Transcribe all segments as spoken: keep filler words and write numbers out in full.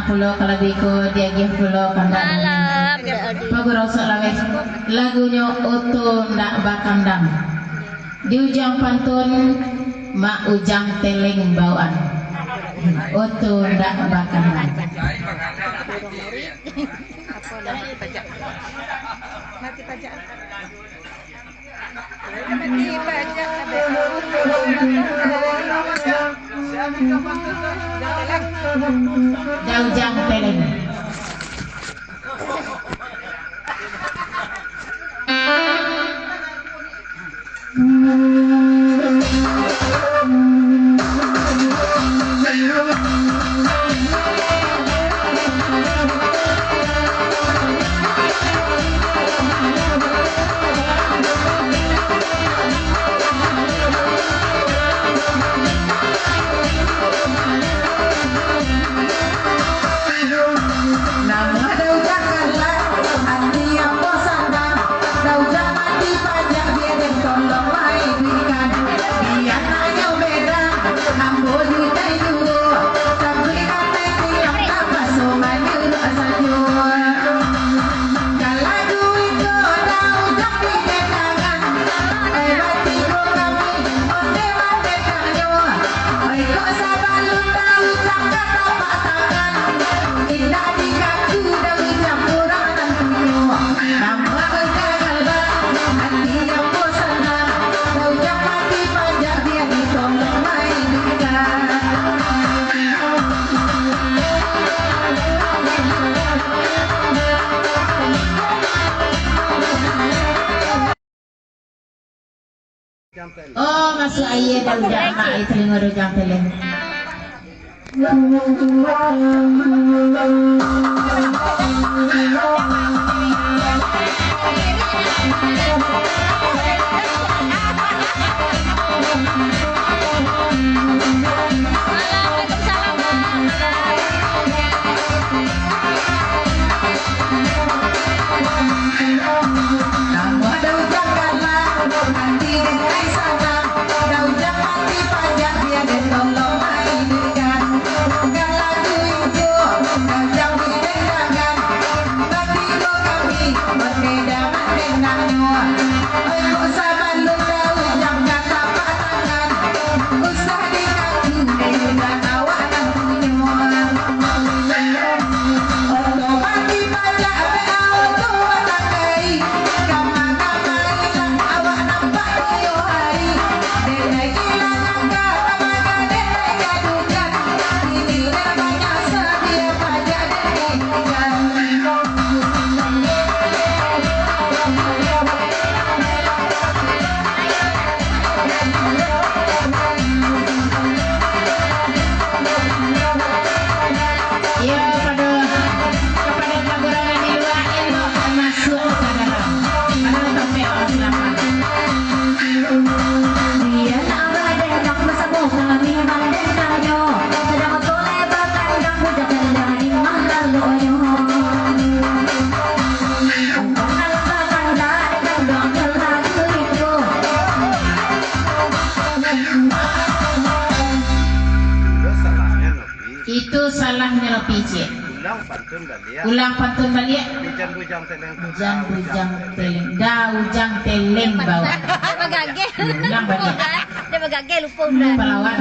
Pulo kalabiko diagiah pulo kandak. Alah, Pak Guru Sok Laweh. Lagunyo Oto Ndak Bakandang. Di ujuang pantun, Mak Ujang Teleng bawaan. Oto Ndak Bakandang. Daujang Teleng. Oh, masuak aia daujang, mak, aia talingo daujang Teleng. Iyo, pado, kapado pagurangan di lua, elok masuak ka dalam. Pado topek awak silakan. Dia nak badanang basamo kami mandandangnyo. Sadang toleh bakandang bujang kandang di malalonyo. Bakandang bakandang dangdang lagu itu. Itu salahnyo Nopi ciek. Ulang pantun baliak. Ulang pantun baliak. Di jan bujang teleng tu. Jan bujang teleng. Daujang Teleng bawaan. Bagageh. Ulang baliak. Dia bagageh, lupa udah. Palawan.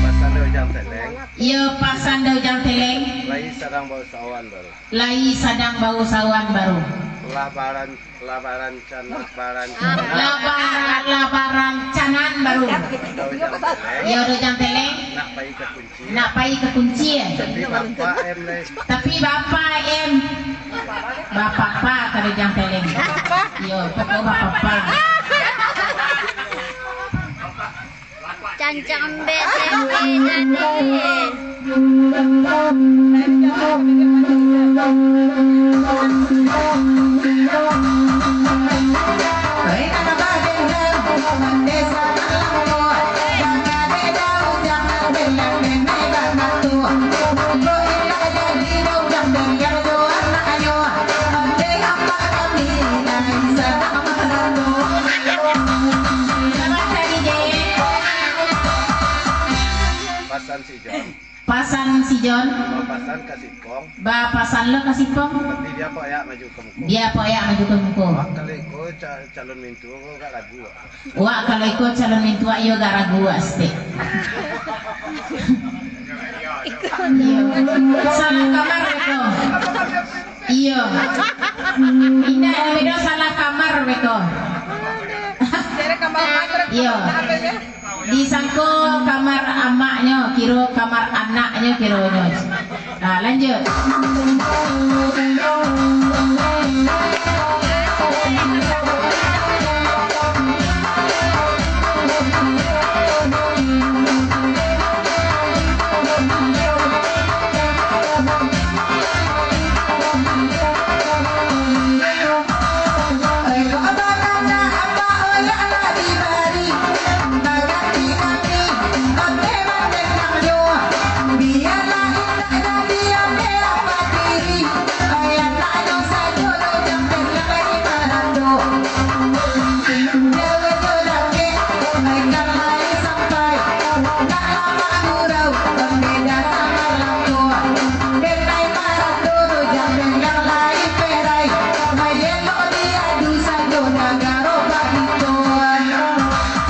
Pasan dari Ujang Teleng. Iyo, pasan dari Ujang Teleng. Lai sadang bausahoan baru. Lai sadang bausahoan baru. Lah baran-, lah barancan-, barancanan. Lah bar-, lah barancanan baru. Dari Ujang Teleng. Iyo, dari Ujang Teleng. Nak pai ka Kuncik. Nak pai ka Kuncik. Tapi bapak em lai. Tapi bapak em. Bapak pa dari Ujang Teleng. Iyo, pokok bapak pa. Cancang bete jadi. Pasan si John. Pasan si John. Bapasan ka Sipong. Bapasan lo ka Sipong. Tapi dia payak maju ka muko. Dia payak maju ka muko. Wak, kalau iko ca-, calon mintuo ko agak ragu, wak. Wak, kalau iko calon mintuo, iyo agak ragu, wak, saketek. Iyo. Salah kamar beko. Iyo. Indak, nan beko salah kamar beko. Iyo. Disangko kamar amaknyo, kiro kamar anaknyo kironyo. Nah, lanjut.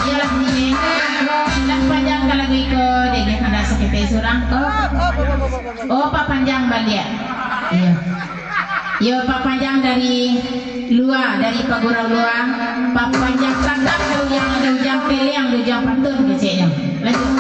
Iyolah, lah panjang ka lagu iko, dek kandak saketek surang ko. Oh, papanjang baliak. Iyo. Iyo, papanjang dari lua, dari pagurau lua. Papanjang tatap dari Ujang, dari Ujang Teleng, dari Ujang Patun keceknyo. Lanjut.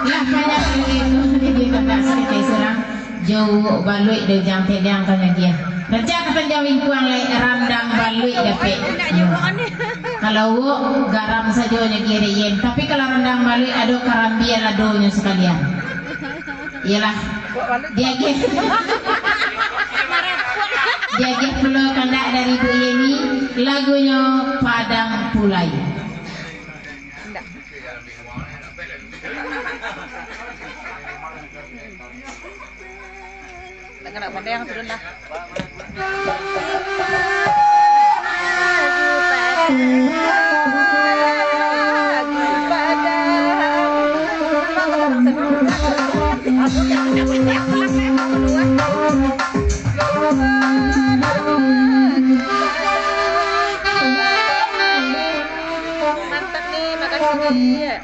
Lah, banyak lagi tu, jadi kakak saketek surang. Jauah baluik dari Ujang Teleng kan lagi, ah. Rancak ka Tanjuang Lingkuang lai, randang baluik dapek. Kalau uwok, garam sajo nyo kiro yen. Tapi kalau randang baluik, ado karambia ladonyo sakalian. Iyolah. Diagiah. Diagiah pulo kandak dari Bu Yeni, lagunyo Padang Pulai. Nak kena pandai yang turun lah. Mantap nih, makasih nih.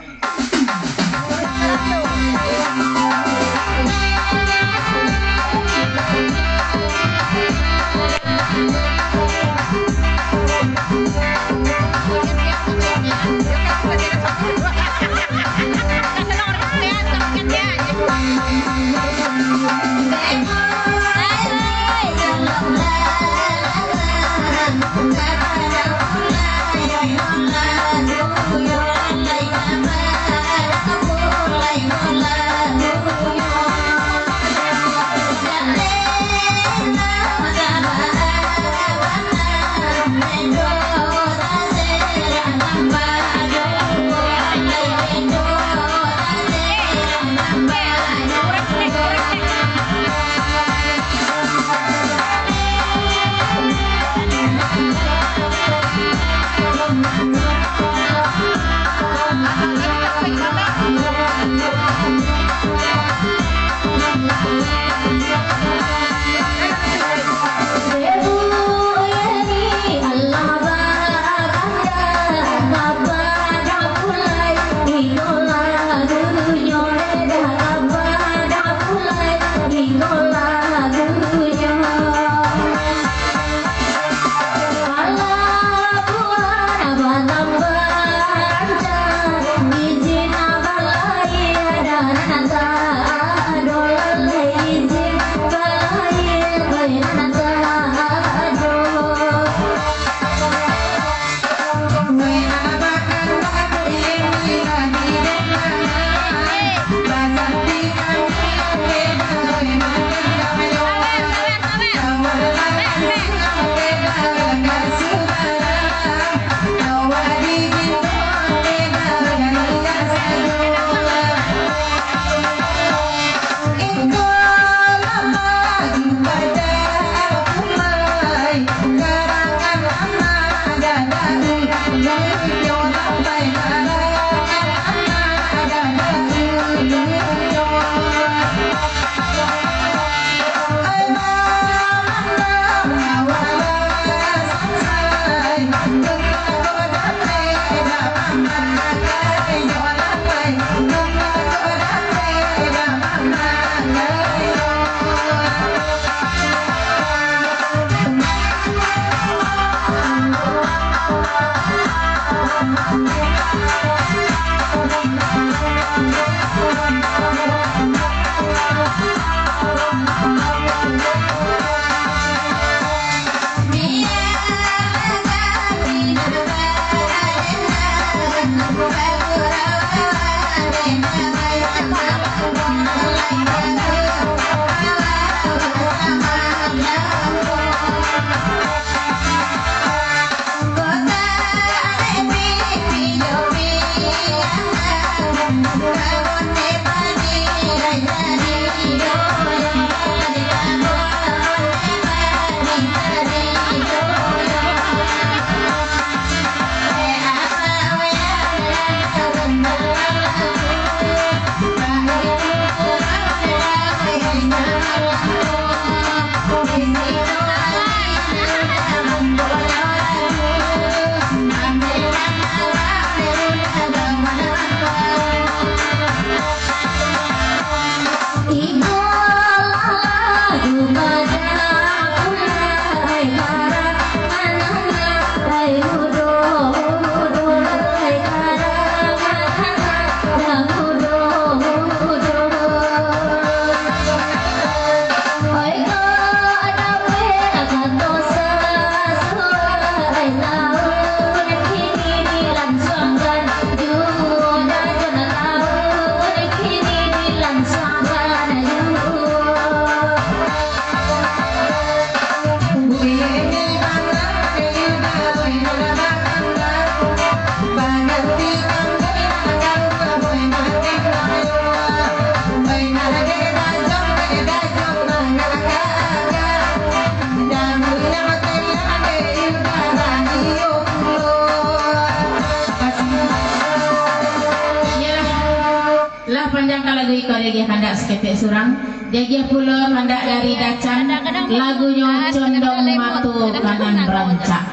Lah panjang ka lagu iko, diagiah kandak saketek surang, diagiah pulo kandak dari Dacan, lagunyo Condong Mato Kanan Rancak.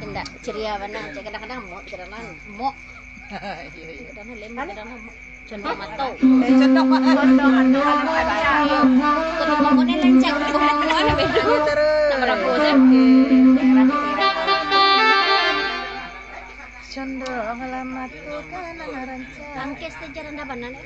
Indak ceria bana, cek kadang-kadang mok, kadang-kadang mok. Kadang-kadang lembek, kadang-kadang mok. Condong mato. Eh, condong mato. Condong mato. Kalau mok ni lencak, bukan mok ni beda. Terus. Nama rambu tu? Condong lah mato kanan rancak. Angkes tu jalan dah bana ni.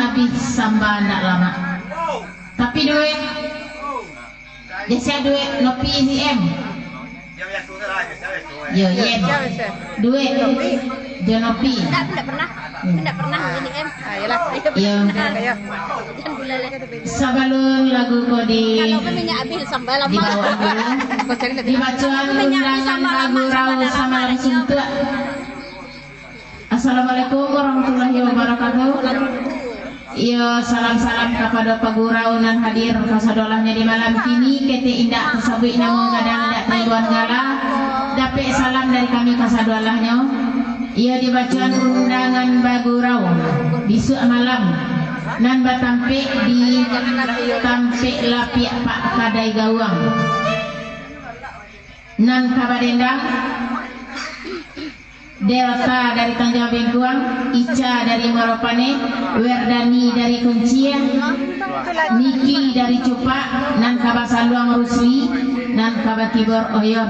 Abih samba ndak lamak. Tapi duit, biasa duit nopi si M. Yo, yen. Duit. Jo nopi. Ndak, ndak pernah. Ndak pernah ini M. Ah, iyalah. Yo. Jangan gula lah. Sabalun lagu ko di Kalau minyak habis sambal lama. Dibawa dulu. Dibacoan rundangan lagu Rau Samalam Suntuak. Assalamualaikum warahmatullahi wabarakatuh. Iyo, salam-salam kapado pagurau nan hadir kasadolahnyo di malam kini. Ketek indak tasabuik namo, gadang indak taimbuan gala. Dapek salam dari kami kasadolahnyo. Iyo dibacoan rundangan bagurau bisuak malam nan batampek di tampek lapiak Pak Kadai Gawang. Nan ka badendang, Delta dari Tanjung Bengkuang, Ica dari Muaro Paneh, Werdani dari Kuncia, Niki dari Cupak, nan ka basaluang Rusli, nan ka bakibor Oyon.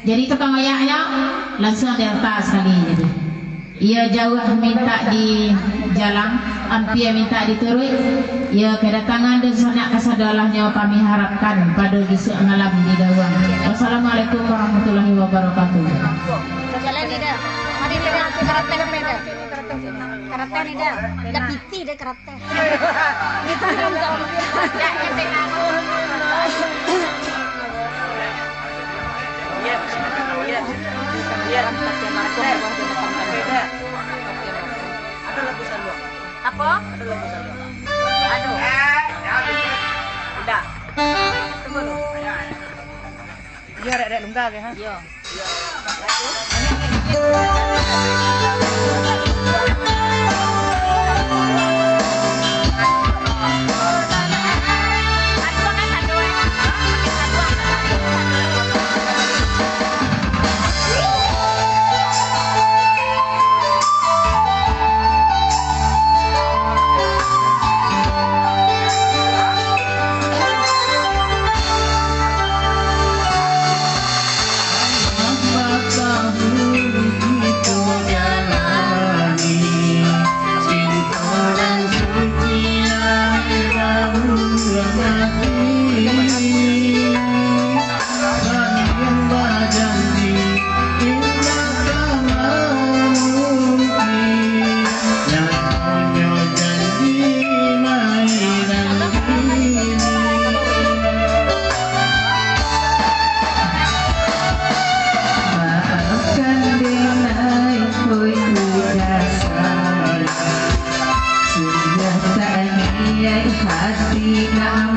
Jadi tukang oyaknyo lansuang Delta sakali jadi. Iyo jauah mintak dijalang, ampia mintak dituruik. Iyo kadatangan dunsanak kasadolahnyo kami harapkan pado bisuak malam di Gawang. Wassalamualaikum warahmatullahi wabarakatuh. Jalan ni dah. Mari ni dah, karateh ni dah. Karateh ni dah. Dah piti dah karateh. Apo? Aduh. Udah. Tunggu dulu. Iyo, rek-rek lungga ke, ha? Iyo. Maafkan denai, oi, ku dasar. Sudah tak niat hati nak